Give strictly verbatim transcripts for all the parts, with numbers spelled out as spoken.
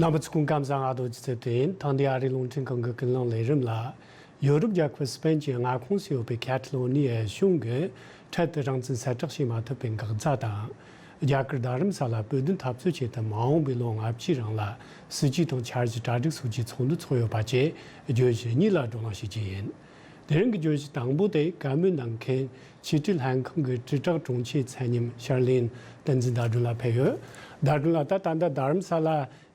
རྣམ་པ་ཚོ་སྐུ་ཁམས་བཟང་། ང་རྡོ་རྗེ་ཚེ་བརྟན་ཡིན། ཐེངས་འདིའི་ཨ་རིའི་རླུང་འཕྲིན་ཁང་གི་ཀུན་གླེང་ལས་རིམ་ལ། ཡོ་རོབ་རྒྱལ་ཁབ་སི་པེན་གྱི་མངའ་ཁོངས་སུ་ཡོད་པའི་ཁ་ཐ་ལོ་ནི་ཡའི་གཞུང་གིས་འཕྲལ་དུ་རང་བཙན་གསལ་བསྒྲགས་བྱེད་མ་ཐུབ་པའི་འགག་རྩ་དང་། རྒྱ་གར་རྡ་རམ་ས་ལ་བོད་དོན་འཐབ་རྩོད་ཆེད་དུ་མ་འོངས་པའི་ལོ་ལྔ་བཅུའི་རིང་ལ་སྲིད་ཇུས་དང་འཆར་གཞི་གྲ་སྒྲིག་སོགས་ཀྱི་ཚོགས་འདུ་འཚོགས་ཡོད་པ་བཅས་བརྗོད་གཞི་གཉིས་ལ་བགྲོ་གླེང་བྱེད་ཀྱི་ཡིན། དེ་རིང་གི་བརྗོད་གཞི་དང་པོ་དེ་བཀའ་མོལ་གནང་མཁན་ཕྱི་དྲིལ་ལྷན་ཁང་གི་དྲིལ་བསྒྲགས་དྲུང་ཆེ་ཚད་མཉམ་ཤར་ལེན་བསྟན་འཛིན་ཟླ་སྒྲོན་ལགས་ཕེབས་ཡོད། ཟླ་སྒྲོན་ལགས། ད་ད་ལྟ་རྡ་རམ་ས་ལ་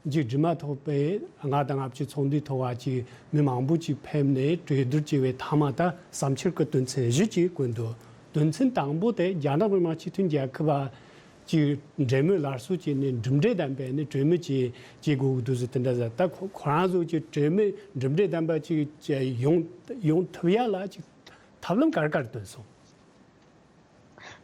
གྱི་སྒྲིག་མ་ཐོག་པའི་ལྔ་དང་ལྔ་བཅུ་ཚོགས་འདུའི་ཐོག་བ་གྱི་མི་མང་པོ་ཅིག་ཕེབས་ནས་གྲོས་བསྡུར་བྱས་པའི་མཐའ་མ། ད་བསམ་འཆར་གྱི་དོན་ཚན་བཞི་ཅིག་བཀོད་འདུག་དོན་ཚན་དང་པོ་དེ་རྒྱ་ནག་མི་དམངས་སྤྱི་མཐུན་རྒྱལ་ཁབ་བ་ཅིག་འབྲེལ་མོལ་སླར་གསོ་བྱས་ནས་གྲུབ་འབྲས་ལྡན་པའི་ནི་གྲོས་མོལ་ཅིག་བྱེད་དགོས་ཀྱི་འདུག་ཟེར། དེ་འདྲ་ཟེར། ད་ཁོ་ཁོ་རང་ཚོ་གྱི་གྲོས་མོལ་གྲུབ་འབྲས་ལྡན་པ་ཅིག་ཡོང་ཡོང་ཐུབ་ཡ་ལ་ཅིག་ཐབས་ལམ་ག་རེ་ག་རེ་བཏོན་སོང་།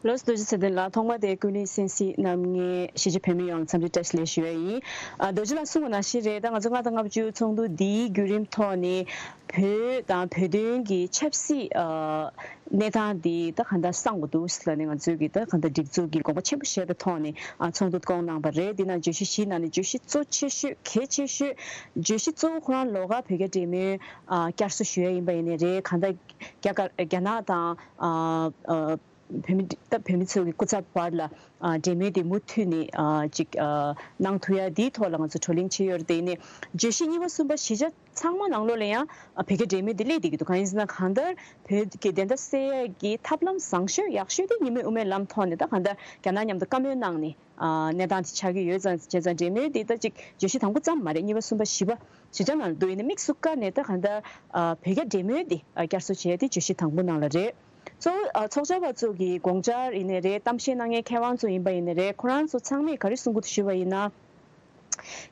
ལགས་སོ། རྡོ་རྗེ་ཚེ་བརྟན་ལགས། ཐོག་མ་དེ་ཀུན་གླེང་གསན་གཟིགས་གནང་མཁན་གཞིས་བྱེས་བོད་མི་ཡོངས་ལ་འཚམས་འདྲི་བཀྲ་ཤིས་བདེ་ལེགས་ཞུ་ཡ་ཡིན། ཨ། རྡོ་རྗེ་ལགས་གསུངས་པ་ནང་བཞིན་རེད། ད་ང་ཚོ་ལྔ་དང་ལྔ་བཅུ་ཚོགས་འདུ་འདིའི་བརྒྱུད་རིམ་ཐོག་ནས་བོད་དང་བོད་དོན་གྱི་ཆབ་སྲིད། ཨ། གནས་སྟངས་འདི་ད་གང་ལྟར་གསང་དགོས་འདུག་ཟེར་ལབ་ནས། ང་ཚོའི་གི་ད་གང་ལྟར་སྒྲིག་འཛུགས་ཀྱི་དགོངས་པ་ཆེན་པོ་བཞེས་པའི་ཐོག་ནས། ཨ། ཚོགས་འདུ་བསྐོངས་གནང་བ་རེད། འདི་ནང་བརྗོད་གཞི་བཞིའི་ནང་ནས་བརྗོད་གཞི་གཙོ་ཆེ་ཤོས་གལ་ཆེ་ཤོས། བརྗོད་གཞི་གཙོ་བོ་ཁོ་རང་ལོགས་ཀ་བོད་རྒྱ་འབྲེལ་མོལ། ཨ། བསྐྱར་གསོ་ཞུ་ཡ་ཡིན་པ་ཡིན་ནའི་རེད། གང་ལྟར་རྒྱ་གར་རྒྱ་ནག་དང་། ཨ། ཨ། བོད་མི་ད་བོད་མི་ཚོའི་གི་སྐུ་ཚབ་བར་ལ། ཨ། འབྲེལ་མོལ་དེ་མུ་མཐུད་ནས། ཨ། ཅིག་ཨ། གནང་ཐུབ་ཡ་དེའི་ཐོག་ལ་ང་ཚོ་བགྲོ་གླེང་བྱས་ཡོད་རེད། དེ་ནས་བརྗོད་གཞི་གཉིས་པ་གསུམ་པ་བཞི་ཆ་ཚང་མ་ནང་ལོགས་ལ་ཡང་། ཨ། བོད་རྒྱ་འབྲེལ་མོལ་དེ་སླེབས་བསྡད་ཀྱི་འདུག་གང་ཡིན་ཟེར་ན། གང་ལྟར་བོད་ཀྱི་བདེན་མཐའ་གསལ་ཡ་གི་ཐབས་ལམ་བཟང་ཤོས་ཡག་ཤོས་དེ་གཉིས་སྨན་དབུ་མའི་ལམ་ཐོག་ནས་ད་གང་ལྟར་རྒྱ་ནག་མཉམ་དུ་བཀའ་མོལ་གནང་ནས། ཨ། གནས་སྟངས་དེ་ཆགས་ཀྱི་ཡོད་ཙང་། བྱས་ཙང་འབྲེལ་མོལ་དེ་ད་ཅིག་བརྗོད་གཞི་དང་པོ་ཙམ་མ་རེད། གཉིས་པ་གསུམ་པ་བཞི་པ་བཞི་ཆ་ནང་ལ་འདུག་ཡིན་ནའི་དམིགས་སུ་བཀར་ནས་ད་གང་ལྟར། ཨ། བོད་རྒྱ་འབྲེལ་མོལ་དེ། ཨ། བསྐྱར་གསོ་བྱས་དེ་བརྗོད་གཞི་དང་པོ་ནང་ལ་རེད། གཙོ་བོ། ཨ། ཚོགས་བཅར་བ་ཚོ་གི་དགོངས་འཆར་ཡིན་ནའི་རེད། གཏམ་བཤད་གནང་མཁན་མཁས་དབང་ཚོ་ཡིན་པ་ཡིན་ནའི་རེད། ཁོ་རང་ཚོ་ཚང་མས་ག་རེ་གསུང་གི་འདུག་ཞུས་པ་ཡིན་ན།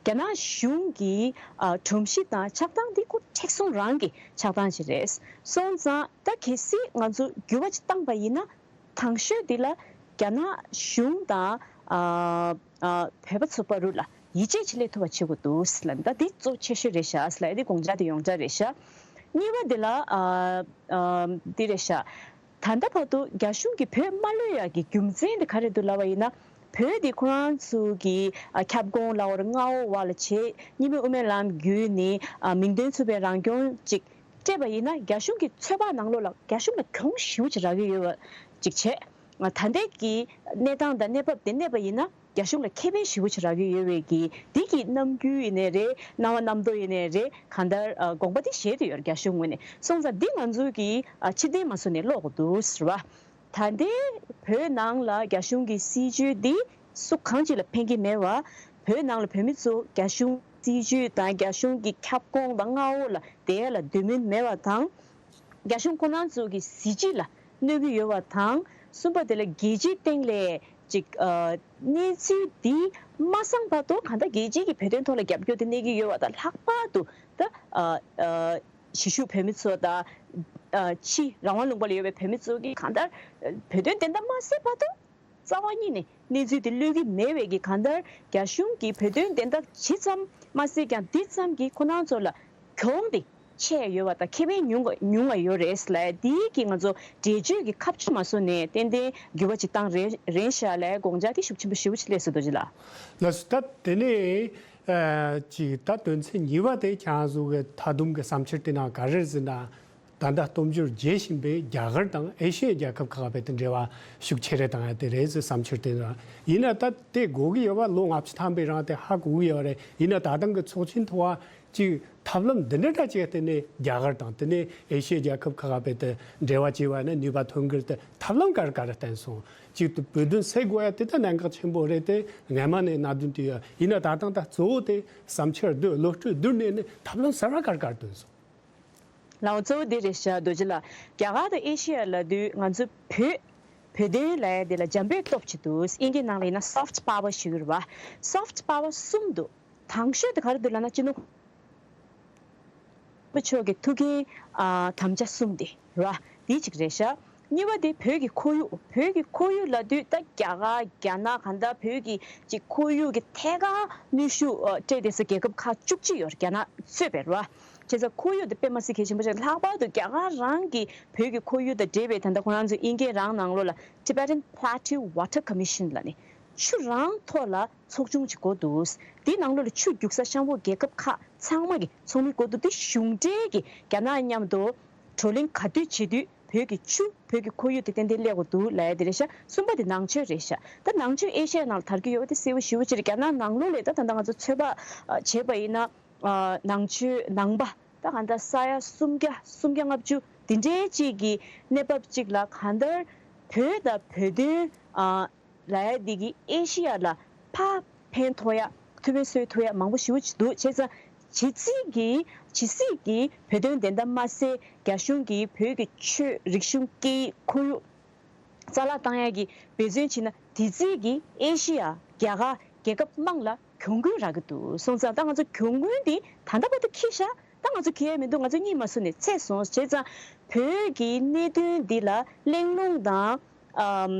རྒྱ་ནག་གཞུང་གི། ཨ། སྒྲོམ་གཞི་དང་ཆགས་སྟངས་འདི་ཁོ་མཁྲེགས་བཟུང་རང་གི་ཆགས་སྟངས་ཤིག་རེད། སོང་ཙང་ད་གལ་སྲིད་ང་ཚོ་འགྱུར་བ་ཅིག་བཏང་པ་ཡིན་ན། དང་ཤོས་འདི་ལ་རྒྱ་ནག་གཞུང་དང་། ཨ། ཨ། བོད་པ་ཚོ་བར་ལ་ཡིད་ཆེས་ཅིག་སླེབས་ཐུབ་པ་བྱེད་དགོས་འདུག་ཟེར་ལབ། ད་འདི་གཙོ་ཆེ་ཤོས་རེད་ཤག་ཟེར་ལབ། འདི་དགོངས་འཆར་དེ་ཡོངས་གྲགས་རེད་ཤག་གཉིས་པ་འདི་ལ། ཨ། ཨ། འདི་རེད་ཤག་ད་ལྟ་བར་དུ་རྒྱ་གཞུང་གིས་བོད་མ་གློད་ཡག་གི་རྒྱུ་མཚན་དེ་ག་རེ་འདུག་ལབ་པ་ཡིན་ན། བོད་དེ་ཁོ་རང་ཚོ་གི། ཨ། ཁྱབ་ཁོངས་ལབ་དགོས་རེད། མངའ་འོག་བ་ལ་བྱས། གཉིས་སྨན་དབུ་མའི་ལམ་བརྒྱུད་ནས། ཨ། མིང་དོན་མཚུངས་པའི་རང་སྐྱོང་ཅིག་སྤྲད་པ་ཡིན་ན། རྒྱ་གཞུང་གི་ཚོད་དཔག་ནང་ལོགས་ལ་རྒྱ་གཞུང་ལ་གྱོང་ཞེ་པོ་ཅིག་རག་གི་ཡོད་པ་ཅིག་བྱས། ཨ། ད་ལྟའི་གི་གནས་སྟངས་དང་གནས་བབ་དེ་གནས་པ་ཡིན་ན། རྒྱ་གཞུང་ལ་ཁེ་ཕན་ཞེ་པོ་ཅིག་རག་གི་ཡོད་པའི་གི། འདི་གི་རྣམ་འགྱུར་ཡིན་ནའི་རེད། སྣང་བ་རྣམ་རྟོག་ཡིན་ནའི་རེད། གང་ལྟར། ཨ། དགོངས་པ་འདི་བཞེས་བསྡད་ཡོད་རེད། རྒྱ་གཞུང་ངོས་ནས་སོང་ཙང་འདི་ང་ཚོའི་གི། ཨ། ཕྱིར་འཐེན་མ་བཟོ་ནས་ཀློག་དགོས་འདུག་ཟེར་བ། ད་ལྟའི་བོད་ནང་ལ་རྒྱ་གཞུང་གི་སྲིད་བྱུས་འདི་སུ་གང་ཅིག་ལ་ཕན་གྱི་མེད་པ། བོད་ནང་ལ་བོད་མི་ཚོ་རྒྱ་གཞུང་སྲིད་བྱུས་དང་རྒྱ་གཞུང་གི་ཁྱབ་ཁོངས་དང་མངའ་འོག་ལ་བསྡད་ཡ་ལ་འདོད་མོས་མེད་པ་དང་། རྒྱ་གཞུང་ཁོ་རང་ཚོ་གི་གཟི་བརྗིད་ལ་གནོད་ཀྱི་ཡོད་པ་དང་། གསུམ་པ་དེ་ལ་རྒྱལ་སྤྱིའི་སྟེང་ལ་ཅིག་ཨ། གནས་ཚུལ་འདི་མ་གསང་བར་དུ་གང་ལྟར་རྒྱལ་སྤྱིའི་གི་བོད་དོན་ཐོག་ལ་རྒྱབ་སྐྱོར་དེ་གནས་ཀྱི་ཡོད་པ་དང་། ལྷག་པར་དུ་ད། ཨ། ཨ། གཞིས་བཞུགས་བོད་མི་ཚོ་དང་། ཨ། ཕྱི་རང་དབང་ལུང་པ་ལ་ཡོད་པའི་བོད་མི་ཚོ་གིས་གང་ལྟར་བོད་དོན་བདེན་མཐའ་མ་གསལ་བར་དུ། རྩ་བ་ཉིད་ནས་གནས་ཚུལ་དེ་གློད་ཀྱི་མེད་པའི་གི། གང་ལྟར་རྒྱ་གཞུང་གིས་བོད་དོན་བདེན་མཐའ་ཇི་ཙམ་མ་གསལ་ཀྱང་། འདི་ཙམ་གྱིས་ཁོ་རང་ཚོ་ལ་གྱོང་དེ་ཆེ་ཡོད་པ་དང་། ཁེ་ཕན་ཉུང་ཉུང་བ་ཡོད་རེད་ལབ། འདི་གི་ང་ཚོ་འགྲེལ་བརྗོད་ཀྱི་ཁ་ཕྱོགས་མ་བཟོ་ནས་ཏན་ཏན་འགྱུར་བ་ཅིག་བཏང་རན་རན་ཤག་ལབ་དགོངས་འཆར་དེ་ཤུགས་ཆེན་པོ་ཞེ་པོ་ཅིག་སླེབས་སོང་། རྡོ་རྗེ་ལགས། ལགས་སོ། ད་དེ་ནས། ཨ། ཅིག་ད་དོན་ཚན་གཉིས་པ་དེ་ཁྱེད་རང་ཚོ་གི་མཐའ་སྡོམ་གྱི་བསམ་འཆར་དེ་ནང་ག་རེ་རེད་ཟེར་ན། ད་ལྟ་སྟོབས་འབྱོར་རྒྱས་བཞིན་པའི་རྒྱ་གར་དང་ཨེ་ཤི་ཡའི་རྒྱལ་ཁབ་ཁག་བར་དུ་འབྲེལ་བ་ཤུགས་ཆེ་རུ་བཏང་ཡ་དེ་རེད་ཟེར། བསམ་འཆར་དེ་རེད། ཡིན་ན་ད་དེ་དགོས་ཀྱི་ཡོད་པ་ལོ་ལྔ་བཅུ་ཐམ་པའི་རིང་དེ་ཧ་གོ་གི་ཡོད་རེད། ཡིན་ན་ད་ཐེངས་ཀྱི་ཚོགས་ཆེན་ཐོག་ཅིག་ཐབས་ལམ་འདི་འདྲ་འདྲ་ཅིག་བརྟེན་ནས་རྒྱ་གར་དང་དེ་ནས་ཨེ་ཤི་ཡའི་རྒྱལ་ཁབ་ཁག་བར་དུ་འབྲེལ་བ་བྱེད་པ་ནི་ནུས་པ་ཐོན་གྱི་རེད་དེ། ཐབས་ལམ་ག་རེ་ག་རེ་བསྟན་སོང་། གཅིག་ཏུ་བོད་དོན་སེལ་དགོས་ཡ་དེ་ད་གནད་འགག་ཆེན་པོ་རེད་དེ། སྔ་མ་ནས་གནད་དོན་དེ་ཡོད། ཡིན་ན་ད་ཐེངས་ད་གཙོ་བོ་དེ་བསམ་འཆར་བསྡུ། བློ་གྲོས་བསྡུར་ནས་ནི་ཐབས་ལམ་གསར་བ་ག་རེ་ག་རེ་བཏོན་སོང་། ལགས་འོ། གཙོ་བོ་འདི་རེད་ཤག་རྡོ་རྗེ་ལགས། རྒྱ་གར་དང་ཨེ་ཤི་ཡ་ལབ་དུས་ང་ཚོ་བོད་བོད་དོན་ལབ་ཡ་འདི་ལ་འཇམ་པོའི་སྟོབས་ཅིག་འདུག་དབྱིན་སྐད་ནང་ལ་ཡིན་ན་soft power ཞུ་གི་རེད་པ། soft power གསུམ་འདུག་དང་ཤོས་དེ་ག་རེ་འདུག་ལབ་ན། སྤྱི་ནོར་གོང་མ་མཆོག་གི་ཐུགས་འགན། ཨ། དམ་བཅའ་གསུམ་དེ་རེད་པ། འདི་གཅིག་རེད་ཤག་གཉིས་པ་དེ་བོད་ཀྱི་ཁོར་ཡུག་བོད་ཀྱི་ཁོར་ཡུག་ལབ་དུས་ད་རྒྱ་གར་རྒྱ་ནག་གང་ལྟར་བོད་ཀྱི་ཅིག་ཁོར་ཡུག་གི་ཐད་ཀར་གནོན་ཤུགས། ཨ། སྤྲད་བསྡད་ས་རྒྱལ་ཁབ་ཁག་བཅུ་གཅིག་ཡོད་རེད། རྒྱ་ནག་གཙོས་པའི་རེད་པ། བྱས་ཙང་ཁོར་ཡུག་དེ་དཔེ་མ་སྲིད་གལ་ཆེན་པོ་ཞིག་ལྷག་པར་དུ་རྒྱ་གར་རང་གི་བོད་ཀྱི་ཁོར་ཡུག་དང་འབྲེལ་བའི། ད་ལྟ་ཁོ་རང་ཚོ་དབྱིན་སྐད་རང་ནང་ལོགས་ལ་Tibetan Plateau Water Commission ལབ་ནས། ཆུ་རང་ཐོག་ལ་ཚོགས་ཆུང་ཅིག་དགོས་འདུག་དེའི་ནང་ལོགས་ལ་ཆུ་རྒྱུག་ས་ཤང་བོ་རྒྱལ་ཁབ་ཁག་ཚང་མ་གི་ཚོགས་མི་དགོས་འདུག་དེ་གཞུང་འབྲེལ་གྱི་རྒྱ་ནག་མཉམ་དུ་བགྲོ་གླེང་ག་དུས་བྱེད་དུས་བོད་ཀྱི་ཆུ་བོད་ཀྱི་ཁོར་ཡུག་དེ་ཏན་ཏན་སླེབས་དགོས་འདུག་ལབ་ཡ་དེ་རེད་ཤག་གསུམ་པ་དེ་ནང་ཆོས་རེད་ཤག་ད་ནང་ཆོས་ཨེ་ཤ་ཡ་ནང་ལ་དར་གྱི་ཡོད་པ་དེ་གསལ་པོ་ཞེ་པོ་ཅིག་རེད། རྒྱ་ནག་ནང་ལོགས་ལ་ད་ད་ལྟ་ང་ཚོ་ཚོད་དཔག་བྱས་པ་ཡིན་ན། ནང་ཆོས་ནང་པ་ད་གང་ལྟར་ས་ཡ་སུམ་བརྒྱ་སུམ་བརྒྱ་ལྔ་བཅུ་འདི་འདྲའི་གཅིག་གི་གནས་བབ་གཅིག་ལ་གང་ལྟར་བོད་དང་བོད་དོན་ལབ་ཡ་འདི་གི་ཨེ་ཤི་ཡ་ལ་ཕར་ཕན་ཐོགས་ཡ་ཐུགས་ཕན་གསོས་ཐུབ་ཡ་མང་པོ་ཞེ་པོ་ཅིག་འདུག་བྱས་ཙང་ཇི་སྲིད་ཀྱི་ཇི་སྲིད་ཀྱི་བོད་དོན་བདེན་མཐའ་མ་གསལ། རྒྱ་གཞུང་གིས་བོད་ཀྱི་ཆོས་རིག་གཞུང་སྐད་ཡིག་ཁོར་ཡུག་རྩ་བརླག་བཏང་ཡག་གི་འབད་བརྩོན་བྱས་ན་དེ་རྩིས་ཀྱི་ཨེ་ཤི་ཡ་རྒྱ་གར་རྒྱལ་ཁབ་དམངས་ལ་གྱོང་གུན་རག་གི་འདུག་སོང་ཙང་ད་ང་ཚོ་གྱོང་གུན་འདི་ད་ལྟ་བར་དུ་འཁྱེར་ཤག་ད་ང་ཚོ་འཁྱེར་ཡ་མི་འདུག་ང་ཚོ་གཉིད་མ་སོང་ནས་ཚེ་སོང་བྱས་ཙང་བོད་ཀྱི་གནད་དོན་འདི་ལ་གླེང་སློང་དང་ཨམ་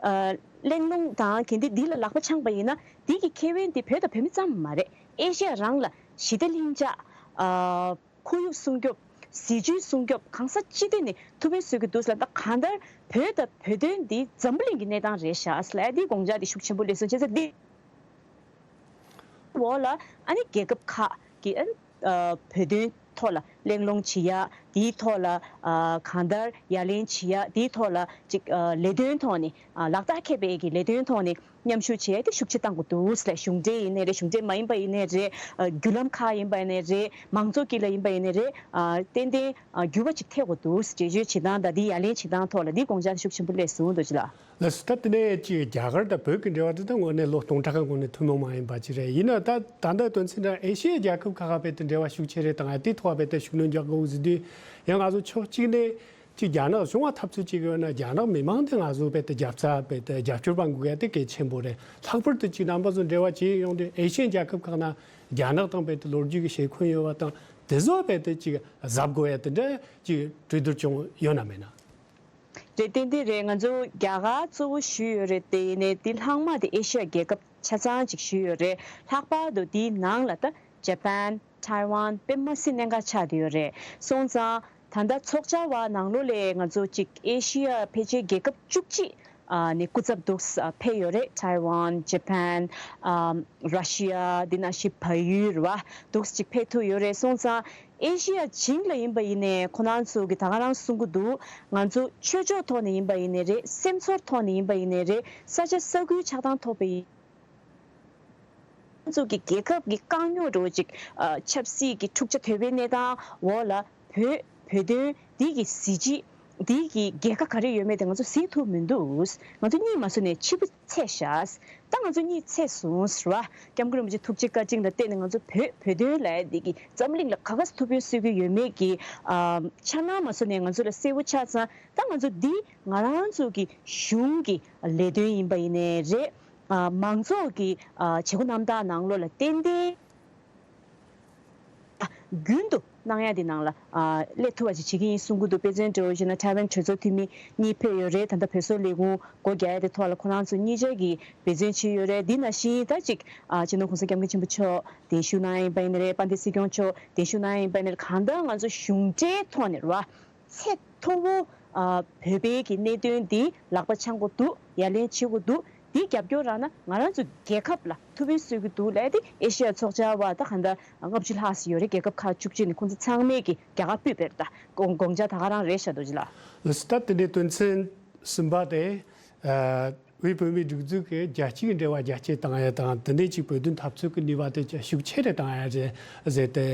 ཨ་གླེང་སློང་དང་གལ་ཏེ་འདི་ལ་ལག་པ་འཆང་པ་ཡིན་ན་འདི་གི་ཁེ་ཕན་འདི་བོད་དང་བོད་མི་ཙམ་མ་རེད། ཨེ་ཤི་ཡ་རང་ལ་ཞི་བདེ་ལྷིང་འཇགས་ཨ། ཁོར་ཡུག་སྲུང་སྐྱོབ། སྲིད་ཇུས་སྲུང་སྐྱོབ་གང་ས་ཅི་ཐད་ནས་ཐུགས་ཕན་གསོས་ཀྱི་འདུག་ཟེར་ལ། ད་གང་ལྟར་བོད་དང་བོད་དོན་འདི་འཛམ་བུ་གླིང་གི་གནས་སྟངས་རེད་ཤག་ཟེར་ལ་ཡ་འདི་དགོངས་འཇགས་འདི་ཤུགས་ཆེན་པོ་སླེབས་སོང་བྱས་ཙང་འདི་འོག་ལ་ཨ་ནི་རྒྱལ་ཁབ་ཁག་གི་ཨ་ནི་ཨ་བོད་དོན་ཐོག་ལ་གླེང་སློང་བྱེད་ཡ། དེའི་ཐོག་ལ་ཨ་གང་ལྟར་ཡ་ལན་བྱེད་ཡ། དེའི་ཐོག་ལ་ཅིག་ཨ་ལས་དོན་ཐོག་ནས་ཨ་ལག་བསྟར་འཁེལ་བའི་གི་ལས་དོན་ཐོག་ནས། མཉམ་ཞུགས་བྱེད་ཡ་དེ་ཤུགས་ཆེ་གཏང་དགོས་འདུག་ཟེར་ལ། གཞུང་འབྲེལ་ཡིན་ནའི་རེད། གཞུང་འབྲེལ་མ་ཡིན་པ་ཡིན་ནའི་རེད། ཨ་བརྒྱུད་ལམ་ཁག་ཡིན་པ་ཡིན་ནའི་རེད། མང་གཙོ་དཀྱིལ་ལ་ཡིན་པ་ཡིན་ནའི་རེད། ཨ་ཏན་ཏན་ཨ་འགྱུར་བ་ཅིག་ཐེབས་དགོས་འདུག་འགྲེལ་བརྗོད་བྱེད་སྟངས་དང་འདི་ཡ་ལན་བྱེད་སྟངས་ཐོག་ལ་འདི་དགོངས་འཆར་ཤུགས་ཆེན་པོ་སླེབས་སོང་འདུག་ཅི་ལ། ལགས་སོ། ད་དེ་ནས་ཅིག་རྒྱ་གར་དང་བོད་ཀྱི་འབྲེལ་བ་དེ་ད་དངོས་གནས་ལོ་སྟོང་ཕྲག་གི་གོང་ནས་ཐུན་མོང་མ་ཡིན་པ་ཅིག་རེད། ཡིན་ན་ད་ད་ལྟ་དོན་ཚན་འདྲ་ཨེ་ཤི་ཡའི་རྒྱལ་ཁབ་ཁག་ཁག་བོད་དུ་འབྲེལ་བ་ཤུགས་ཆེ་རེད་དང་དེ་ཐོག་བོད་དུ་ཤུགས་སྣོན་རྒྱག་དགོས་ཟེར་དུས་ཡང་ང་ཚོ་ཕྱོགས་གཅིག་ནས། ཅིག་རྒྱ་ནག་གཞུང་ལ་འཐབ་རྩོད་བྱེད་ཀྱི་ཡོད་ན་རྒྱ་ནག་མི་མང་དེ་ང་ཚོ་རྦད་དེ་རྒྱབ་རྩ་རྦད་དེ་རྒྱབ་སྐྱོར་པ་དགོས་ཡ་དེ་གལ་ཆེན་པོ་རེད། ལྷག་པར་དུ་ཅིག་རྣམ་པ་ཚོ་འབྲེལ་བ་བྱེད་ཡོང་དུས་ཨེ་ཤི་ཡའི་རྒྱལ་ཁབ་ཁག་ན་རྒྱ་ནག་དང་རྦད་དེ་ལོ་རྒྱུས་ཀྱི་ཞེ་འཁོན་ཡོད་པ་དང་དེ་ཚོ་རྦད་དེ་ཅིག་གཟབ་དགོས་ཡ་དེ་འདྲ་ཅིག་གྲོས་བསྡུར་བྱུང་ཡོད་ན་མེད་ན། རེད། ཏན་ཏན་རེད། ང་ཚོ་རྒྱ་གར་གཙོ་བོ་ཞུས་ཡོད་རེད་དེ། ཡིན་ནའི་དེ་ལྷག་མ་དེ་ཨེ་ཤི་ཡ་རྒྱལ་ཁབ་ཆ་ཚང་ཅིག་ཞུས་ཡོད་རེད། ལྷག་པར་དུ་དེའི་ནང་ལ་ད་ཇ་པན། ཐའེ་ཝན་དཔེ་མ་སྲིད་གནད་འགག་ཆགས་བསྡད་ཡོད་རེད། སོང་ཙང་ད་ལྟ་ཚོགས་བཅར་བ་ནང་ལོགས་ལས་ང་ཚོ་གཅིག་ཨེ་ཤི་ཡ་ཕལ་ཆེར་རྒྱལ་ཁབ་བཅུ་གཅིག་ཨ་ནས་སྐུ་ཚབ་འདུག་ཨ་ཕེབས་ཡོད་རེད། ཐའེ་ཝན། ཇ་པན། ཨམ་ར་ཤི་ཡ། འདི་ནང་བཞིན་བལ་ཡུལ་རེད་བ། འདུག་ཅིག་ཕེབས་ཐུབ་ཡོད་རེད། སོང་ཙང་ཨེ་ཤི་ཡ་བྱིངས་ལ་ཡིན་པ་ཡིན་ནའི་ཁོ་རང་ཚོ་གི་ད་ག་རང་གསུང་གི་འདུག་ང་ཚོ་ཆོས་ཕྱོགས་ཐོག་ནས་ཡིན་པ་ཡིན་ནའི་རེད། སེམས་ཚོར་ཐོག་ནས་ཡིན་པ་ཡིན་ནའི་རེད། ས་ཆ་ས་ཁུལ་ཆགས་སྟངས་ཐོག་པ་ཡིན། ཚོ་གི་རྒྱལ་ཁབ་ཀྱི་དཀའ་རྙོག་འདྲ་བོ་ཅིག་ཨ་ཆབ་སྲིད་ཀྱི་འཁྲུག་ཆ་དོད་པའི་གནས་སྟངས་འོག་ལ་བོད་བོད་དོན་འདི་གི་གཟི་བརྗིད་འདི་གི་རྒྱལ་ཁ་ག་རེ་ཡོད་མེད་དེ་ང་ཚོ་གཟིགས་ཐུབ་མི་འདུག་ང་ཚོ་གཉིད་མ་སོང་ནས་ཕྱི་པོ་ཚད་བཞག་ད་ང་ཚོ་གཉིད་ཚད་སོང་ཟེར་བ། སྐྱབས་མགོན་རིན་པོ་ཆེ་ཐུགས་རྗེ་བཀའ་དྲིན་ལ་བརྟེན་ནས་ང་ཚོ་བོད་བོད་དོན་ལབ་ཡ་འདི་གི་འཛམ་གླིང་ལ་ག་ག་སེ་ཐུགས་ཕན་གསོས་ཀྱི་ཡོད་མེད་ཀྱི་ཨ་འཆར་སྣང་མ་སོང་ནས་ང་ཚོ་ལ་གསལ་པོ་ཆགས་ཙང་ད་ང་ཚོ་འདི་ང་རང་ཚོ་གི་གཞུང་གི་ལས་དོན་ཡིན་པ་ཡིན་ནའི་རེད། ཨ་མང་ཚོགས་ཀྱི་ཨ་བྱེད་སྒོ་རྣམ་དག་ནང་ལོགས་ལ་ཏན་ཏན་ཨ་རྒྱུན་དུ་གནང་ཡ་དེ་ནང་ལ་ཨ་སླེབས་ཐུབ་པ་ཞིག་བྱེད་ཀྱི་ཡིན་གསུང་གི་འདུག་དཔེ་མཚོན་འདྲ་བོ་བྱས་ན་ཐའེ་ཝན་གྲོས་ཚོགས་འཐུས་མི་གཉིས་ཕེབས་ཡོད་རེད། ད་ལྟ་བོད་སོག་ལས་ཁུངས་སྒོ་རྒྱག་ཡ་དེ་ཐོག་ལ་ཁོ་རང་ཚོ་གཉིས་ཆ་གིས་འབད་བརྩོན་བྱས་ཡོད་རེད། འདི་ནང་བཞིན་ད་ཅིག་ཨ་སྤྱི་ནོར་༸གོང་ས་༸སྐྱབས་མགོན་ཆེན་པོ་མཆོག་གདན་ཞུ་གནང་ཡ་ཡིན་པ་ཡིན་ནའི་རེད། དཔལ་ལྡན་སྲིད་སྐྱོང་མཆོག་གདན་ཞུ་གནང་ཡ་ཡིན་པ་ཡིན་ནའི་རེད། གང་ལྟར་ང་ཚོ་གཞུང་འབྲེལ་ཐོག་ནས་རེད་བ། ཚད་མཐོ་བོ་ཨ་བོད་པའི་གི་གནད་དོན་འདི་ལག་པ་འཆང་དགོས་འདུག་ཡ་ལན་བྱེད་དགོས་འདུག་འདི་རྒྱབ་སྐྱོར་རག་ན་ང་རང་ཚོ་རྒྱལ་ཁབ་ལ་ཐུགས་ཕན་གསོས་ཀྱི་འདུག་ལབ་ཡ་དེ་ཨེ་ཤེ་ཡ་ཚོགས་བཅར་བ་ད་གང་ལྟར་ལྔ་བཅུ་ལྷག་ཙམ་ཡོད་རེད། རྒྱལ་ཁབ་ཁག་བཅུ་གཅིག་ནས་ཁོང་ཚོ་ཚང་མས་གི་རྒྱ་གར་སྤུས་པའི་ད་དགོངས་དགོངས་འཆར་ད་ག་རང་རེད་ཤག་རྡོ་རྗེ་ལགས། ལགས་སོ། ད་དེ་འདྲའི་དོན་ཚན་གསུམ་པ་དེ་ཨ་དབུས་བོད་མིའི་སྒྲིག་འཛུགས་ཀྱི་རྒྱལ་སྤྱིའི་འབྲེལ་བ་རྒྱ་སྐྱེད་བཏང་ཡ་དང་དེ་འདྲའི་ཅིག་བོད་དོན་འཐབ་རྩོད་ཀྱི་ནུས་པ་དེ་ཤུགས་ཆེ་རུ་བཏང་ཡ་རེད་ཟེར་ཏེ།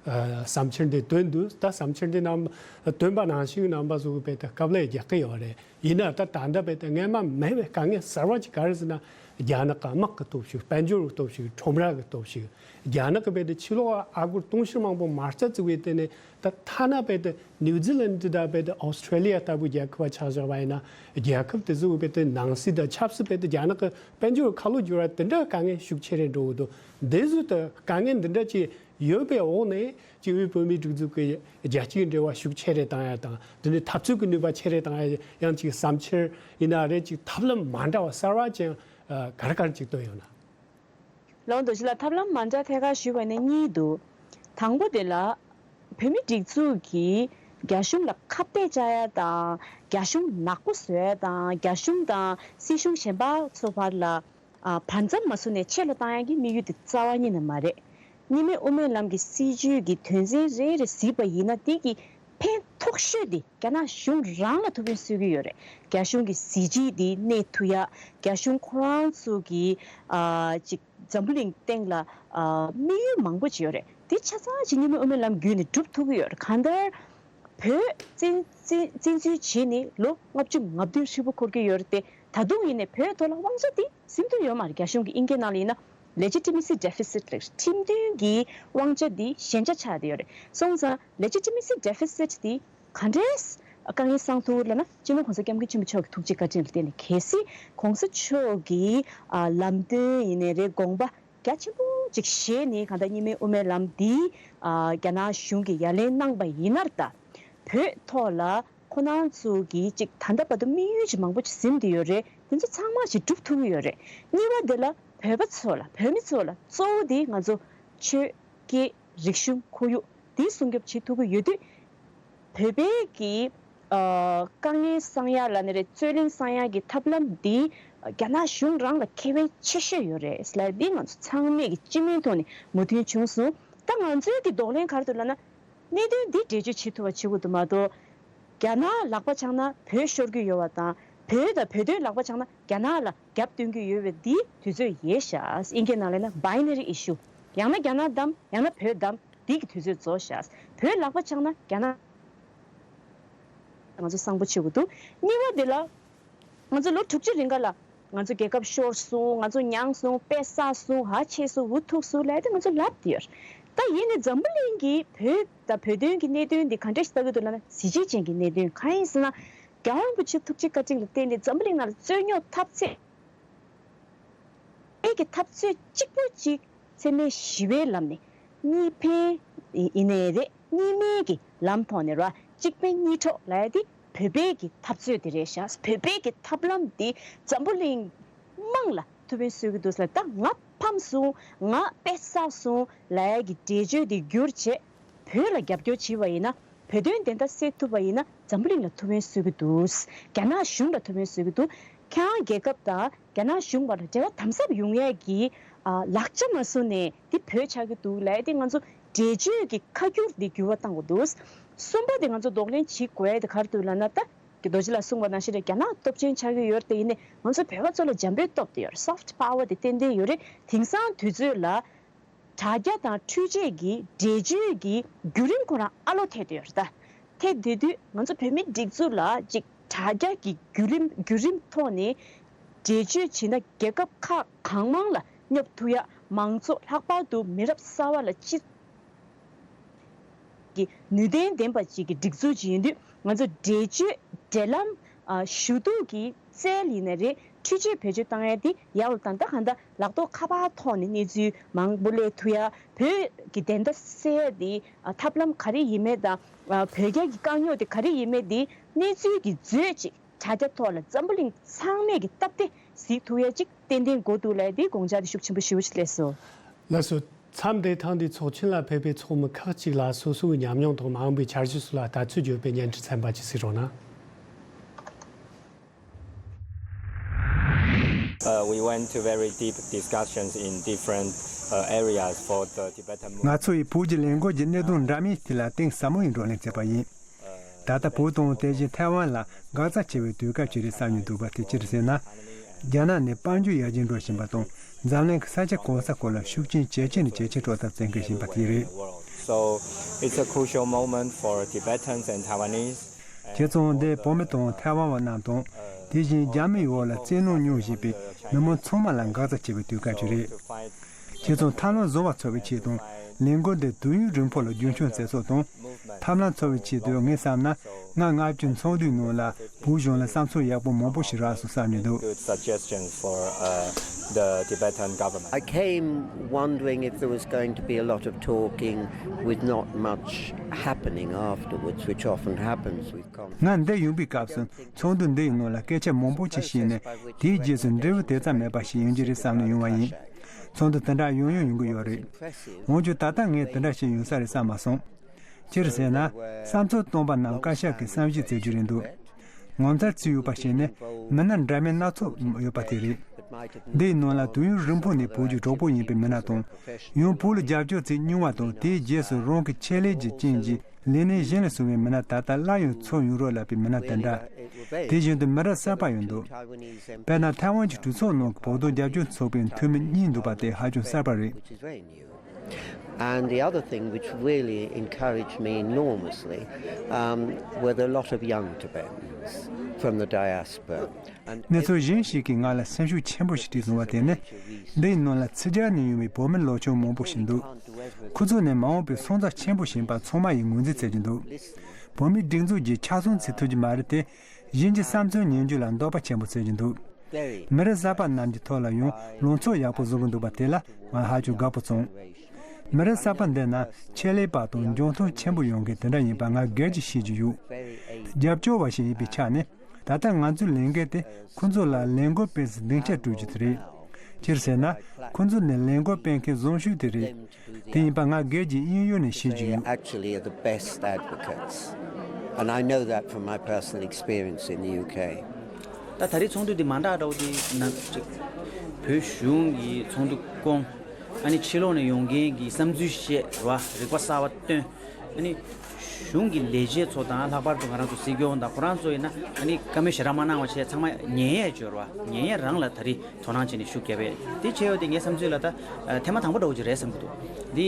ཨ་བསམ་འཆར་འདི་བཏོན་འདུག་ད་བསམ་འཆར་འདི་རྣམ་བཏོན་པ་ནང་བཞིན་རྣམ་པ་ཚོ་གི་དཔེ་དེ་དཀའ་ལས་རྒྱག་གི་ཡོད་རེད། ཡིན་ན་ད་ད་ལྟ་དཔེ་དེ་སྔོན་མ་མེད་པའི་དཀའ་ངལ་གསར་བ་ཅིག་ག་རེ་ཟེར་ན། རྒྱ་ནག་གི་དམག་གི་སྟོབས་ཤུགས། དཔལ་འབྱོར་གྱི་སྟོབས་ཤུགས། ཁྲོམ་ར་གི་སྟོབས་ཤུགས། རྒྱ་ནག་གི་དཔེ་དེ་ཕྱི་ལོགས་ཨ་སྒོར་དུང་ཕྱུར་མང་པོ་མ་རྩ་བཙུགས་པའི་སྟེང་ནས་ད་ཐ་ན་དཔེ་དེ་ནིའུ་ཛི་ལན་དང་དཔེ་དེ་ཨོ་སི་ཁྲེ་ལི་ཡ་ལྟ་བུའི་རྒྱལ་ཁབ་ཆ་བཞག་པ་ཡིན་ན། རྒྱལ་ཁབ་དེ་ཚོ་དཔེ་དེ་ནང་སྲིད་དང་ཆབ་སྲིད་དཔེ་དེ་རྒྱ་ནག་གི་དཔལ་འབྱོར་ཁ་ལོ་བསྒྱུར་བ་དེ་འདྲ་དཀའ་ངལ་ཤུགས་ཆེ་རེ་འགྲོ་གི་འདུག་འདི་ཚོ་ད་དཀའ་ངལ་འདི་འདྲ་ཅིག་ཡོད་པའི་འོག་ནས་ཅིག་དབུས་བོད་མིའི་སྒྲིག་འཛུགས་ཀྱི་རྒྱལ་སྤྱིའི་འབྲེལ་བ་ཤུགས་ཆེ་རེ་བཏང་ཡ་དང་དེ་ནས་འཐབ་རྩོད་ཀྱི་ནུས་པ་ཆེ་རེ་བཏང་ཡ་ཡང་ཅིག་བསམ་འཆར་ཡིན་ན་རེད། ཅིག་ཐབས་ལམ་མ་འདྲ་བ་གསར་བ་ཅན་ག་རེ་ག་རེ་ཅིག་བཏོན་ཡོད་ན། ལགས་འོང་། རྡོ་རྗེ་ལགས། ཐབས་ལམ་མ་འདྲ་ཐད་ཀར་ཞུས་པ་ཡིན་ན་གཉིས་འདུག་དང་པོ་དེ་ལ་བོད་མིའི་སྒྲིག་འཛུགས་ཀྱིས་རྒྱ་གཞུང་ལ་ཁ་གཏད་བཅག་ཡ་དང་རྒྱ་གཞུང་ནག་པོ་བཟོ་ཡ་དང་རྒྱ་གཞུང་དང་སྲིད་གཞུང་གཞན་པ་ཚོ་བར་ལ་ ཨ། བར་མཚམས་མ་བཟོ་ནས་ཆེད་ལ་བཏང་ཡག་གི་དམིགས་ཡུལ་དེ་རྩ་བ་ཉིད་ནས་མ་རེད། གཉིས་སྨན་དབུ་མའི་ལམ་གྱི་སྲིད་བྱུས་ཀྱི་དོན་ཚན་རེ་རེ་གཟིགས་པ་ཡིན་ན། དེ་གི་ཕན་ཐོགས་ཤོས་དེ་རྒྱ་ནག་གཞུང་རང་ལ་ཐུགས་ཕན་གསོས་ཀྱི་ཡོད་རེད། རྒྱ་གཞུང་གི་གཟི་བརྗིད་དེ་གནས་ཐུབ་ཡག་རྒྱ་གཞུང་ཁོ་རང་ཚོ་གི། ཨ། ཅིག་འཛམ་བུ་གླིང་སྟེང་ལ། ཨ། དམིགས་ཡུལ་མང་པོ་ཅིག་ཡོད་རེད། དེ་ཆ་ཚང་ཅིག་གཉིས་སྨན་དབུ་མའི་ལམ་བརྒྱུད་ནས་སྒྲུབ་ཐུབ་ཀྱི་ཡོད་རེད། གང་ལྟར། བོད་བཙན་བཙན་བཙན་འཛུལ་བྱས་ནས་ལོ་ལྔ་བཅུ་ང་བདུན་ཧྲིལ་པོ་འཁོར་གྱི་ཡོད་རེད་དེ། ད་དུང་ཡིན་ནའི་བོད་ཐོག་ལ་དབང་ཆ་དེ་ཟིན་ཐུབ་ཡོད་མ་རེད། རྒྱ་གཞུང་གི་ཨིན་སྐད་ནང་ལ་ཡིན་ན། legitimacy deficit ལབ། ཁྲིམས་མཐུན་གྱི་དབང་ཆ་དེ་ཞན་ཆ་ཆགས་བསྡད་ཡོད་རེད། སོང་ཙང་legitimacy deficit དེ་ག་འདྲས་དཀའ་ངལ་སང་ཐུབ་ལབ་ན། སྤྱི་ནོར་གོང་ས་སྐྱབས་མགོན་ཆེན་པོ་མཆོག་གི་ཐུགས་རྗེ་བཀའ་དྲིན་ལ་བརྟེན་ནས། གལ་སྲིད་གོང་ས་མཆོག་གི། ཨ། ལམ་སྟོན་ཡིན་ནའི་རེད། དགོངས་པ་རྒྱ་ཆེན་པོ་ཅིག་བཞེས་ནས། གང་ལྟར་གཉིས་སྨན་དབུ་མའི་ལམ་འདི། ཨ། རྒྱ་ནག་གཞུང་གིས་ཡ་ལན་གནང་པ་ཡིན་ནར་ད། བོད་ཐོག་ལ་ཁོ་རང་ཚོ་གིས་ཅིག་ད་ལྟ་བར་དུ་དམིགས་ཡུལ་ཅིག་མང་པོ་ཅིག་ཟིན་བསྡད་ཡོད་རེད། དེ་ཚོ་ཚང་མ་ཅིག་འགྲུབ་ཐུབ་ཀྱི་ཡོད་རེད། གཉིས་པ་དེ་ལ་བོད་པ་ཚོ་ལ། བོད་མི་ཚོ་ལ། གཙོ་བོ་དེ་ང་ཚོ་ཆོས་སྐད་རིག་གཞུང་ཁོར་ཡུག་འདི་སྲུང་སྐྱོབ་བྱེད་ཐུབ་ཀྱི་ཡོད་དུས། བོད་པའི་གི། ཨ། དཀའ་ངལ་སང་ཡག་ལབ་ནའི་རེད། རྩོད་གླེང་སང་ཡག་གི་ཐབས་ལམ་འདི་རྒྱ་ནག་གཞུང་རང་ལ་ཁེ་ཕན་ཆེ་ཤོས་ཡོད་རེད་ལབ། འདི་ང་ཚོ་ཚང་མས་ཀྱི་སྤྱི་མོས་ཐོག་ནས་མོས་མཐུན་བྱུང་སོང་། ད་ང་ཚོའི་གི་གདོང་ལེན་ག་རེ་འདུག་ལབ་ན། གནད་དོན་འདི་འགྲེལ་བརྗོད་བྱེད་ཐུབ་པ་བྱེད་དགོས་འདུག་མ་གཏོགས། རྒྱ་ནག་ལག་པ་འཆང་ན་བོད་ཤོར་གྱི་ཡོད་པ་དང་། བོད་དང་བོད་དོན་ལག་པ་འཆང་ན་རྒྱ་ནག་ལ་རྒྱབ་སྟོན་གྱི་ཡོད་པའི་འདི་དུས་ཚོད་ཡལ་ཤག་ཨིན་སྐད་ནང་ལབ་ན་binary issue། ཡང་ན་རྒྱ་ནག་བདམས། ཡང་ན་བོད་བདམས། འདི་གི་དུས་ཚོད་རྫོགས་ཤག་བོད་ལག་པ་འཆང་ན་རྒྱ་ནག་ང་ཚོ་གསང་པོ་བྱེད་དགོས་འདུག་གཉིས་པ་དེ་ལ། ང་ཚོ་ལོ་དྲུག་ཅུ་རིང་ག་ལ། ང་ཚོ་རྒྱལ་ཁབ་ཤོར་སོང་། ང་ཚོ་མྱངས་སོང་། དཔེ་བསགས་སོང་། ཧ་ཆེ་སོང་། འུ་ཐུག་སོང་ལབ་དེ་ང་ཚོ་ལབ་དེ་ཡོད། ད་ཡིན་ནའི་འཛམ་བུ་གླིང་གིས་བོད་དང་བོད་དོན་གྱི་གནད་དོན་འདི་ག་འདྲ་ཞིག་ལྟ་གི་འདུག་ལབ་ན། གཟི་བརྗིད་ཅན་གྱི་གནད་དོན། གང་ཡིན་ཟེར་ན། རྒྱལ་བ་རིན་པོ་ཆེ་ཐུགས་རྗེ་བཀའ་དྲིན་ལ་བརྟེན་ནས་འཛམ་བུ་གླིང་ནང་ལ་རྩོད་རྙོག་འཐབ་ཚད། བོད་ཀྱི་འཐབ་རྩོད་གཅིག་པོ་གཅིག་འཚེ་མེད་ཞི་བའི་ལམ་ནས། གཉིས་ཕན་ཡིན་ནའི་རེད། གཉིས་སྨན་གྱི་ལམ་ཐོག་ནས་ར། གཅིག་ཕན་གཉིས་གྲོགས་ལབ་ཡ་དེ་བོད་པའི་གི་འཐབ་རྩོད་དེ་རེད་ཤག་བོད་པའི་གི་ཐབས་ལམ་དེ་འཛམ་བུ་གླིང་དམངས་ལ་ཐུགས་ཕན་གསོས་ཀྱི་འདུག་ལབ། ད་ང་ཕམ་སོང་། ང་དཔེ་བསགས་སོང་ལབ་ཡ་གི་འགྲེལ་བརྗོད་དེ་བསྒྱུར་བྱས། བོད་ལ་རྒྱབ་སྐྱོར་བྱས་པ་ཡིན་ན། བོད་དོན་བདེན་མཐའ་གསལ་ཐུབ་པ་ཡིན་ན། འཛམ་བུ་གླིང་ལ་ཐུགས་ཕན་གསོས་ཀྱི་འདུག་རྒྱ་ནག་གཞུང་ལ་ཐུགས་ཕན་གསོས་ཀྱི་འདུག་ཁྱེད་རང་རྒྱལ་ཁབ་དང་རྒྱ་ནག་གཞུང་བར་ལ་འབྲེལ་བ་དམ་ཟབ་ཡོང་ཡས་ཀྱི། ཨ། ལག་ཆ་མ་བཟོ་ནས་འདི་བོད་ཆགས་ཀྱི་འདུག་ལབ་ཡ་དེ་ང་ཚོ་འགྲེལ་བརྗོད་ཀྱི་ཁ་སྒྱུར་འདི་འགྱུར་བ་གཏང་དགོས་འདུག་གསུམ་པ་དེ་ང་ཚོ་གདོང་ལེན་བྱེད་དགོས་ཡ་དེ་ག་རེ་འདུག་ལབ་ན། ད་རྡོ་རྗེ་ལགས་གསུངས་པ་ནང་བཞིན་རེད། རྒྱ་ནག་སྟོབས་ཆེན་ཆགས་ཀྱི་ཡོད་རེད་དེ། ཡིན་ནའི་ང་ཚོ་བོད་པ་ཚོ་ལ་འཇམ་པོའི་སྟོབས་དེ་ཡོད་རེད། soft power དེ་ཏན་ཏན་ཡོད་རེད། དེང་སང་དུས་ཚོད་ལ། དྲ་རྒྱ་དང་འཕྲུལ་ཆས་ཀྱི་འགྲེལ་བརྗོད་ཀྱི་བརྒྱུད་རིམ་ཁོ་རང་ཨ་ལོ་ཐེབས་བསྡད་ཡོད་རེད་ད། ཐེབས་བསྡད་དུས་ང་ཚོ་བོད་མིའི་སྒྲིག་འཛུགས་ལ་ཅིག་དྲ་རྒྱ་གི་བརྒྱུད་རིམ་བརྒྱུད་རིམ་ཐོག་ནས་འགྲེལ་བརྗོད་བྱས་ན། རྒྱལ་ཁབ་ཁག་གང་མང་ལ་སྙོབ་ཐུབ་ཡ། མང་ཚོགས་ལྷག་པར་དུ་མི་རབས་གསར་བ་ལ་སྤྱི་གི་ནུས་ལྡན་ལྡན་པ་ཅིག་གི་སྒྲིག་འཛུགས་ཅིག་ཡིན་དུས། ང་ཚོ་འགྲེལ་བརྗོད་འབྲེལ་ལམ། ཨ། ཞུ་གཏུག་གི་རྩལ་ཡིན་ནའི་རེད། འཕྲུལ་ཆས་བེད་སྤྱོད་བཏང་ཡ་དེ་ཡག་ལ་བཏང་། ད་གང་ལྟར་ལག་ཐོག་ཁ་པར་ཐོག་ནས་གནས་ཚུལ་མང་པོ་སླེབས་ཐུབ་ཡ། བོད་ཀྱི་བདེན་མཐའ་གསལ་ཡ་དེ། ཨ། ཐབས་ལམ་ག་རེ་ཡིན་མིན་དང་། ཨ། བོད་རྒྱ་གི་དཀའ་རྙོག་དེ་ག་རེ་ཡིན་མིན་དེ་གནས་ཚུལ་གྱི་མཛོད་ཅིག་དྲ་རྒྱ་ཐོག་ལ་འཛམ་བུ་གླིང་ཚང་མས་ཀྱི་སྟབས་བདེ་གཟིགས་ཐུབ་ཡ་ཅིག་ཏན་ཏན་དགོས་འདུག་ལབ་ཡ་དེ་དགོངས་འཆར་དེ་ཤུགས་ཆེན་པོ་ཞེ་པོ་ཅིག་སླེབས་སོང་། ལགས་སོ། མཚམས་འདིའི་ཐོག་འདིར་ཚོགས་ཆེན་ལ་ཕེབས་པའི་ཚོགས་མི་ཁག་ཅིག་ལ་སོ་སོའི་ཉམས་མྱོང་དང་མ་འོངས་པའི་འཆར་གཞི་སོགས་ལ་ལྟ་ཚུལ་བརྗོད་པའི་སྙན་སྒྲོན་ཚན་པ་ཅིག་གཟིགས་རོགས་གནང་། Uh, we went to very deep discussions in different, uh, areas for the Tibetan movement. ང་ཚོ་ཡིས་བོད་ཀྱི་ལས་འགུལ་གྱི་གནད་དོན་འདྲ་མིན་དེ་ལ་གཏིང་ཟབ་མོ་ཡིས་བགྲོ་གླེང་བྱས་པ་ཡིན། ད་ལྟ་བོད་དང་དེ་བཞིན་ཐའེ་ཝན་ལ་འགག་རྩ་ཆེ་བའི་དུས་སྐབས་ཅིག་རེད་བསམ་གྱི་འདུག་པ་དེ་ཅི་རེད་ཟེར་ན། རྒྱ་ནག་ནས་དཔལ་འབྱོར་ཡར་རྒྱས་འགྲོ་བཞིན་པ་དང་། འཛམ་གླིང་གི་ས་ཆ་གང་ས་གང་ལ་ཤུགས་རྐྱེན་ཇེ་ཆེ་ནས་ཇེ་ཆེར་འགྲོ་ཐབས་བཙན་སྐུལ་བཞིན་པ་དེ་རེད། So it's a crucial moment for Tibetans and Taiwanese. བྱས་ཙང་འདི་བོད་མི་དང་ཐའེ་ཝན་བ་རྣམས་དང་། དེ་བཞིན་རྒྱ་མིའི་འོག་ལ་བཙན་གནོན་མྱོང་བཞིན་པའི་མི་མང་ཚང་མ་ལ་འགག་རྩ་ཆེ་བའི་དུས་སྐབས་ཅིག་རེད། བྱས་ཙང་ཐབས་ལམ་བཟོ་བ་འཚོལ་བའི་ཆེད་དང་། ལས་འགུལ་འདི་དུས་ཡུན་རིང་པོ་ལ་རྒྱུན་འཁྱོངས་མཛད་ཕྱོགས་དང་། ཐབས་ལམ་འཚོལ་བའི་ཆེད་དུ་ངས་བསམ་ན། ང་ལྔ་བཅུ་ཚོགས་འདུའི་ནང་ལ་བོད་གཞུང་ལ་བསམ་ཚུལ་ཡག་པོ་མང་པོ་ཞིག་རག་སོང་བསམ་གྱི་འདུག Good suggestion for, uh, the Tibetan government. I came wondering if there was going to be a lot of talking with not much happening afterwards, which often happens with conferences. ང་འདིར་ཡོང་པའི་སྐབས་སུ་ཚོགས་འདུ་འདི་ཡི་ནང་ལ་སྐད་ཆ་མང་པོ་ཅིག་བཤད་ནས། དེའི་རྗེས་སུ་འབྲས་བུ་དེ་ཙམ་མེད་པ་ཞིག་ཡོང་རྒྱུ་རེད་བསམ་ནས་ཡོང་བ་ཡིན། ཚོགས་འདུ་དེ་འདྲ་ཡང་ཡང་ཡོང་གི་ཡོད་རེད། འོན་ཀྱང་ད་ལྟ་ངས་དེ་འདྲ་ཞིག་ཡོང་ས་རེད་བསམ་མ་སོང་། སྤྱིར་ཟེར་ན། བསམ་ཚུལ་སྟོན་པ་རྣམས་བཀའ་ཤག་གི་བསམ་གཞིག་བྱེད་རྒྱུ་རེད་འདུག་ངོ་མཚར་བརྩི་ཡོད་པ་ཞིག་ནི། མི་སྣ་འདྲ་མིན་སྣ་ཚོགས་ཡོད་པ་དེ་རེད། འདིའི་ནང་ལ་དུས་ཡུན་རིང་པོ་ནས་བོད་ཀྱི་གྲོགས་པོ་ཡིན་པའི་མི་སྣ་དང་། ཡང་བོད་ལ་རྒྱབ་སྐྱོར་ཚད་ཉུང་བ་དང་དེའི་རྗེས་སུ་རང་གི་ཆེད་ལས་ཀྱི་རྐྱེན་གྱིས་ལས་གནས་གཞན་ལ་སོང་བའི་མི་སྣ་ད་ལྟ་སླར་ཡང་ཚོགས་ཡོང་རོགས་ལབ་པའི་མི་སྣ་དེ་འདྲ། དེ་བཞིན་དུ་མི་རབས་གསར་པ་ཡང་འདུག་དཔེར་ན་ཐའེ་ཝན་གྱི་གྲོས་ཚོགས་ནང་གི་བོད་དོན་རྒྱབ་སྐྱོར་ཚོགས་པའི་འཐུས་མི་གཉིས་འདུག་པ་དེ་ཧ་ཅང་གསར་པ་རེད། And the other thing which really encouraged me enormously um, were the lot of young Tibetans from the diaspora. And གནས་ཚུལ་གཞན་ཞིག་གིས་ང་ལ་སེམས་ཤུགས་ཆེན་པོ་ཞིག་སྤྲད་སོང་བ་དེ་ནི། འདིའི་ནང་ལ་ཕྱི་རྒྱལ་ནས་ཡོང་བའི་བོད་མི་ལོ་ཆུང་མང་པོ་ཞིག་འདུག་ཁོ་ཚོ་ནི་མ་འོངས་པའི་སོན་རྩ་ཆེན་པོ་ཞིག་ཡིན་པ་ཚང་མ་ཡིས་ངོས་འཛིན་བྱེད་ཀྱི་འདུག་བོད་མིའི་སྒྲིག་འཛུགས་ཀྱིས་ཆ་ཚང་བྱེད་ཐུབ་ཀྱི་མ་རེད་དེ། གཞན་གྱི་བསམ་ཚུལ་ཉན་རྒྱུ་ལ་འདོད་པ་ཆེན་པོ་བྱེད་ཀྱི་འདུག་མི་རབས་གསར་པ་རྣམས་ཀྱི་ཐོག་ལ་ཡང་ལངས་ཕྱོགས་ཡག་པོ་བཟུང་གི་འདུག་པ་དེ་ལ་ང་ཧ་ཅང་དགའ་པོ་བྱུང་། མི་རབས་གསར་པ་འདི་རྣམས་ཆེད་ལས་པ་དང་འཇོན་ཐང་ཆེན་པོ་ཡོང་མཁན་དེ་འདྲ་ཡིན་པ་ང་སྒེར་གྱིས་ཤེས་ཀྱི་ཡོད། རྒྱབ་སྐྱོར་བ་ཞིག་ཡིན་པའི་ཆ་ནས་ད་ལྟ་ང་ཚོའི་ལས་འགན་དེ་ཁོ་ཚོ་ལ་ལས་འགུལ་སྤེལ་སའི་སྡིངས་ཆ་སྤྲོད་རྒྱུ་དེ་རེད། སྤྱིར་ཟེར་ན། ཁོ་ཚོ་ནི་ལས་འགུལ་སྤེལ་མཁན་བཟང་ཤོས་དེ་རེད། དེ་ཡིན་པ་ང་སྒེར་གྱི་དབྱིན་ཡུལ་ནས་ཤེས་ཀྱི་ཡོད། Actually are the best advocates. And I know that from my personal experience in the U K. ད་ད་རེས་ཚོགས་འདུ་འདི་མ་འདྲ་འདྲ་བོ་འདི་ན་ཅིག་བོད་གཞུང་གི་ཚོགས་འདུ་སྐོང་། ཨ་ནི་ཕྱི་ལོགས་ནས་ཡོང་མཁན་གྱི་བསམ་ཚུལ་བཤད་ར་རིག་པ་གསར་བ་བཏོན། ཨ་ནི་གཞུང་གི་ལས་བྱེད་ཚོ་དང་ལྷག་པར་དུ་ང་རང་ཚོ་སྲིད་སྐྱོང་དང་ཁོ་རང་ཚོ་ཡིན་ན་ཨ་ནི་བཀའ་མོལ་ཞེ་དྲག་མ་གནང་བ་བྱས་ཚང་མ་ཉན་ཡས་བྱོས་ར་ཉན་ཡས་རང་ལ་ད་རེས་དོ་སྣང་བྱས་ནས་ཤུགས་རྒྱབ་པས་འདི་བྱས་ཡོད་དེ་ངའི་བསམ་ཚུལ་ལ་ད་ཐེངས་མ་དང་པོ་འདྲ་བོ་ཅིག་རེད་བསམ་གྱི་འདུག་འདི་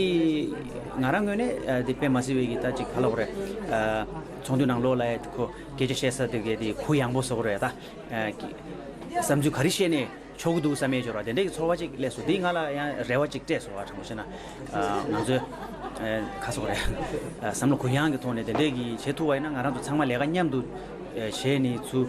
ང་རང་ངོས་ནས་འདི་དཔེ་མ་སྲིད་པའི་གི་ད་ཅིག་ག་ལ་བ་རེད། ཚོགས་འདུ་ནང་ལོགས་ལ་ཡ་ཁོ་སྐད་ཆ་བཤད་ས་དེ་གའི་དེ་གུ་ཡངས་པོ་བཟོ་གི་རེད་ད། བསམ་ཚུལ་ག་རེ་བཤད་ནས་ཆོག་གི་འདུག་བསམ་ཡས་འབྱོར་བ་དེ་འདྲའི་གི་ཚོར་བ་ཅིག་སླེབས་སོང་འདི་ང་ལ་ཡང་རེ་བ་ཅིག་སྤྲད་སོང་བ་དྲང་པོ་བཤད་ན། ང་ཚོས་ཁ་སོག་རེད། བསམ་བློ་གུ་ཡངས་ཀྱི་ཐོག་ནས་དེ་འདྲའི་གི་བྱེད་ཐུབ་པ་ཡིན་ན་ང་རང་ཚོ་ཚང་མ་ལས་ཀ་མཉམ་དུ་བྱས་ནས་ཚུ་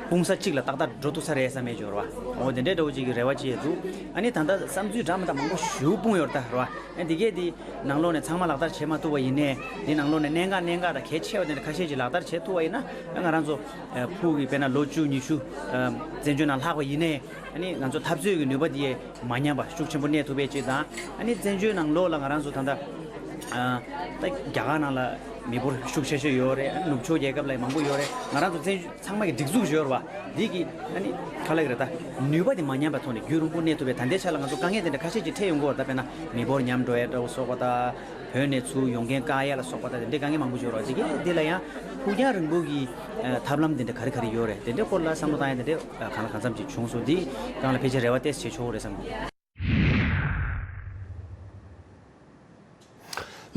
སྤུངས་ས་གཅིག་ལ་ཏག་ཏག་འགྲོ་ཐུབ་ས་རེད་བསམ་ཡས་འབྱོར་བ་འོ་དེ་འདྲའི་འདྲ་བོ་ཅིག་གི་རེ་བ་ཅིག་འདུག་ཨ་ནི་ད་ལྟ་བསམ་ཚུལ་འདྲ་མི་འདྲ་མང་པོ་ཞེ་པོ་སྤུངས་ཡོད་རེད་ད་རེད་བ། ཨ་འདི་གས་འདི་ནང་ལོགས་ནས་ཚང་མ་ལག་བསྟར་བྱེད་མ་ཐུབ་པ་ཡིན་ནའི་འདི་ནང་ལོགས་ནས་གནད་འགག་གནད་འགག་དང་གལ་ཆེ་བ་དེ་འདྲ་ཁ་ཤས་ཅིག་ལག་བསྟར་བྱེད་ཐུབ་པ་ཡིན་ན་ང་རང་ཚོ་ཕུགས་ཀྱི་དཔེར་ན་ལོ་བཅུ་ཉི་ཤུ་བཙན་བྱོལ་ནང་ལྷག་པ་ཡིན་ནའི་ཨ་ནི་ང་ཚོ་འཐབ་རྩོད་ཀྱི་ནུས་པ་འདི་མ་ཉམས་པ་ཤུགས་ཆེན་པོ་གནས་ཐུབ་པའི་ཅིག་དང་ཨ་ནི་བཙན་བྱོལ་ནང་ལོགས་ལ་ང་རང་ཚོ་ད་ལྟ་ད་རྒྱ་གར་ནང་ལ་མི་འབོར་ཤུགས་ཆེ་ཤོས་ཡོད་རེད། ནུབ་ཕྱོགས་རྒྱལ་ཁབ་ལ་མང་པོ་ཡོད་རེད། ང་རང་ཚོ་བཙན་བྱོལ་ཚང་མ་གི་སྒྲིག་འཛུགས་ཡོད་རེད་བ། འདི་གི་ཨ་ནི་ག་ལ་གི་རེད་ད་ནུས་པ་དེ་མ་ཉམས་པའི་ཐོག་ནས་རྒྱུན་རིང་པོ་གནས་ཐུབ་པའི་ད་ལྟའི་ཆ་ལ་ང་ཚོ་དཀའ་ངལ་དེ་འདྲ་ཁ་ཤས་ཅིག་འཕྲད་ཡོང་གི་ཡོད་རེད་ད། དཔེར་ན་མི་འབོར་ཉམས་འགྲོ་ཡ་འདྲ་བོ་སོགས་པ་དང་བོད་ནས་ཚུར་ཡོང་མཁན་བཀག་ཡ་ལ་སོགས་པ་དང་དེ་འདྲའི་དཀའ་ངལ་མང་པོ་ཡོད་རེད། དེ་གི་འདི་ལ་ཡང་ཕུགས་རྒྱང་རིང་པོ་གི་ཐབས་ལམ་དེ་འདྲ་ག་རེ་ག་རེ་ཡོད་རེད། དེ་འདྲའི་སྐོར་ལ་བསམ་བློ་བཏང་ཡ་དེ་འདྲ་གང་ལ་གང་འཚམ་ཅིག་བྱུང་སོང་། འདི་སྒང་ལ་ཕལ་ཆེར་རེ་བ་ཏོག་ཙམ་བྱེད་ཆོག་གི་རེད་བསམ་གི།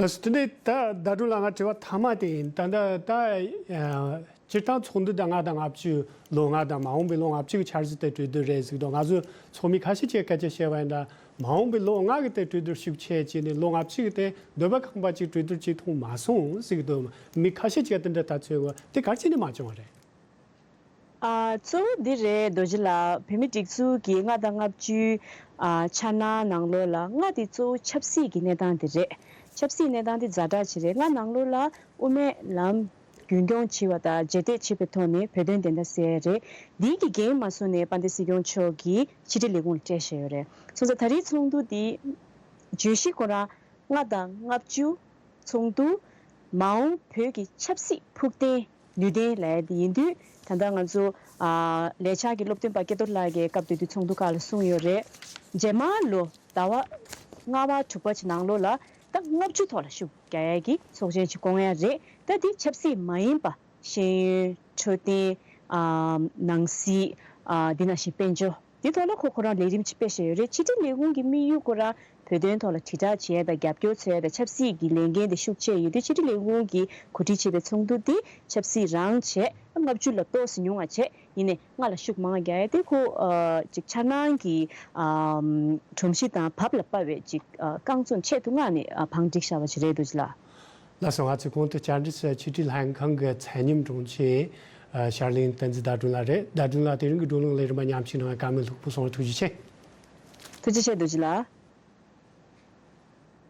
ལགས་སོ། དེ་ནས་ད་ཟླ་སྒྲོན་ལགས་ང་དྲི་བ་མཐའ་མ་དེ་ཡིན། ད་ད་ད་སྤྱིར་བཏང་ཚོགས་འདུ་ད་ལྔ་དང་ལྔ་བཅུ་ལོ་ལྔ་དང་མ་འོངས་པའི་ལོ་ལྔ་བཅུ་གི་འཆར་གཞི་དེ་གྲོས་བསྡུར་རེད་ཟེར་གི་འདུག་ང་ཚོའི་ཚོགས་མི་ཁ་ཤས་ཀྱིས་སྐད་ཆ་བཤད་པ་ཡིན་ན་མ་འོངས་པའི་ལོ་ལྔ་གི་དེ་གྲོས་བསྡུར་ཤུགས་ཆེ་བྱས་ནས་ལོ་ལྔ་བཅུ་གི་དེ་འདོད་པ་ཁེངས་པ་ཅིག་གྲོས་བསྡུར་བྱེད་ཐུབ་མ་སོང་ཟེར་གི་འདུག་མི་ཁ་ཤས་ཀྱིས་དེ་འདྲ་ལྟ་ཚོད་གི་དེ་ག་རེ་བྱས་ནས་མ་བྱུང་བ་རེད། ཨ། གཙོ་བོ་འདི་རེད། རྡོ་རྗེ་ལགས། བོད་མིའི་སྒྲིག་འཛུགས་ཀྱི་ལྔ་དང་ལྔ་བཅུའི་ཨ་འཆར་སྣང་ནང་ལོགས་ལ་ལྔ་དེ་གཙོ་བོ་ཆབ་སྲིད་ཀྱི་གནས་སྟངས་དེ་རེད། ཆབ་སྲིད་གནས་སྟངས་དེ་ཛ་དྲག་ཅིག་རེད། ལྔ་ནང་ལོགས་ལ་དབུ་མའི་ལམ་རྒྱུན་སྐྱོང་བྱེད་པ་དང་རྗེས་འདེད་བྱེད་པའི་ཐོག་ནས་བོད་དོན་བདེན་མཐའ་གསལ་ཡ་རེད། འདིའི་གི་འགན་མ་སོང་ནས་དཔལ་ལྡན་སྲིད་སྐྱོང་མཆོག་གིས་ཕྱི་དྲིལ་ལས་ཁུངས་ལ་སྤྲད་བཞག་ཡོད་རེད། སོང་ཙང་ད་རེས་ཚོགས་འདུ་འདི་བརྗོད་གཞི་ཁོ་རང་ལྔ་དང་ལྔ་བཅུ་ཚོགས་འདུ་མ་འོངས་བོད་ཀྱི་ཆབ་སྲིད་ཕུགས་འདུན་ནུས་ལྡན་ལབ་ཡ་དེ་ཡིན་དུས། ད་ལྟ་ང་ཚོ་ཨ་ལས་འཆར་གྱི་སློབ་སྟོན་པ་སྐལ་རྡོར་ལགས་ཀྱིས་སྐབས་དེ་དུས་ཚོགས་འདུ་ཁག་ལ་གསུངས་ཡོད་རེད། རྗེས་མ་ལོ་ཟླ་བ་ལྔ་པ་དྲུག་པ་ཅིག་ནང་ལོགས་ལ་ད་ལྔ་བཅུ་ཐོག་ལ་ཤུགས་རྒྱག་ཡ་གི་ཚོགས་ཆེན་ཅིག་བསྐོང་ཡ་རེད། ད་འདི་ཆབ་སྲིད་མ་ཡིན་པ་ཤེས་ཡོན་འཕྲོད་བསྟེན་ཨ་ནང་སྲིད་ཨ་འདི་ནང་བཞིན་དཔལ་འབྱོར། འདི་ཐོག་ལ་ཁོ་ཁོ་རང་ལས་རིམ་ཅིག་སྤེལ་བཞག་ཡོད་རེད། ཕྱི་དྲིལ་ལས་ཁུངས་ཀྱི་དམིགས་ཡུལ་ཁོ་རང་བོད་དོན་ཐོག་ལ་དྲིལ་བསྒྲགས་བྱས་དང་རྒྱབ་སྐྱོར་བྱས་དང་ཆབ་སྲིད་ཀྱི་ལས་འགན་དེ་ཤུགས་ཆེ་ཡོད་དུས་ཕྱི་དྲིལ་ལས་ཁུངས་ཀྱིས་གོ་སྒྲིག་བྱས་པའི་ཚོགས་འདུ་དེ་ཆབ་སྲིད་རང་བྱས། ལྔ་བཅུ་ལ་ཏོག་ཙམ་ཉུང་བ་བྱས། ཡིན་ནའི་ལྔ་ལ་ཤུགས་མང་བ་རྒྱག་ཡ་དེ་ཁོ་ཨ་ཅིག་འཆར་སྣང་གི་ཨམ་སྒྲོམ་གཞི་དང་བབ་ལ་དཔག་པའི་ཅིག་ཨ་རྐང་བཙུགས་ཆེད་དུ་མངགས་ནས་ཨ་བང་བསྒྲིགས་བཞག་པ་ཞིག་རེད་འདུག་ལགས། ལགས་སོ། ང་ཚོས་གོང་དུ་བཅར་འདྲི་ཕྱི་དྲིལ་ལྷན་ཁང་གི་ཚད་སྙོམས་དྲུང་ཆེ་ཤར་གླིང་བསྟན་འཛིན་ཟླ་སྒྲོན་ལགས་རེད། ཟླ་སྒྲོན་ལགས་དེ་རིང་གི་བགྲོ་གླེང་ལས་རིམ་པ་མཉམ་ཞུགས་གནང་བའི་བཀའ་མོལ་ལྷུག་པོ་གསུང་བར་ཐུགས་རྗེ་ཆེ། ཐུགས་རྗེ་ཆེ་རྡོ་རྗེ་ལགས།